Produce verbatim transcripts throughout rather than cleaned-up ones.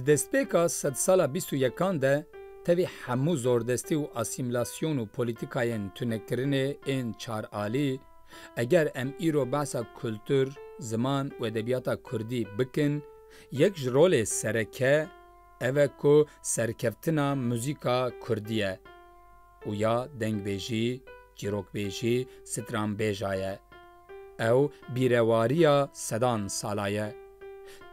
Destpêka sedsala bîst û yekan de tevî hemû zordestî û asîmîlasyon û polîtîkayên tunekirinê ên çar alî, eger em îro behsa kultur, ziman û edebiyata kurdî bikin, yek ji rolê sereke ev e ku serkeftina muzîka kurdî ye û ya dengbêjî, çîrokbêjî, stranbêja ye. Ew bîrewariya sedan sala ye.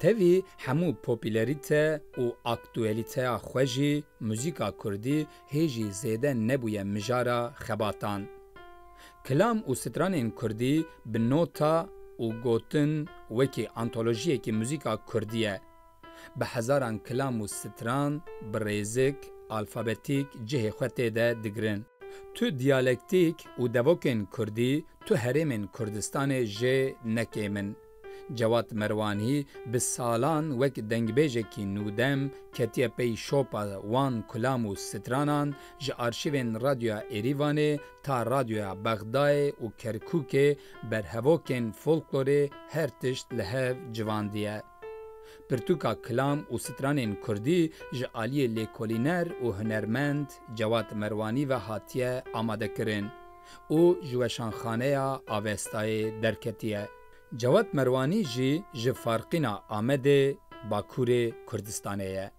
Tevî hemû popûlerîte û aktuelîteya xwe jî muzîka kurdî hê jî zêde nebûye mijara xebatan. Kilam û stranên kurdî bi nota û gotin wekî antolojiyekî muzîka kurdî ye. Bi hezaran kilam û stran bi rêzik, alfabetîk cihê xwe tê de digirin. Tu diyalektîk û devokên kurdî, tu herêmên Kurdistanê jê nekêm in. Cewat Merwanî bi salan wek dengbêjekî nûdem ketiye pey şopa wan kulam û stranan, ji arşîvên Radyoya Êrîvanê ta Radyoya Bexdayê û Kerkûkê berhevokên folklorê her tişt li hev civandiye. Pirtûka kilam û stranên kurdî ji aliyê lêkolîner û hunermend Cewat Merwanî ve hatiye amadekirin û ji Weşanxaneya Avestayê derketiye. Cewat Merwanî jî ji Farqîna Amedê, Bakurê Kurdistanê ye.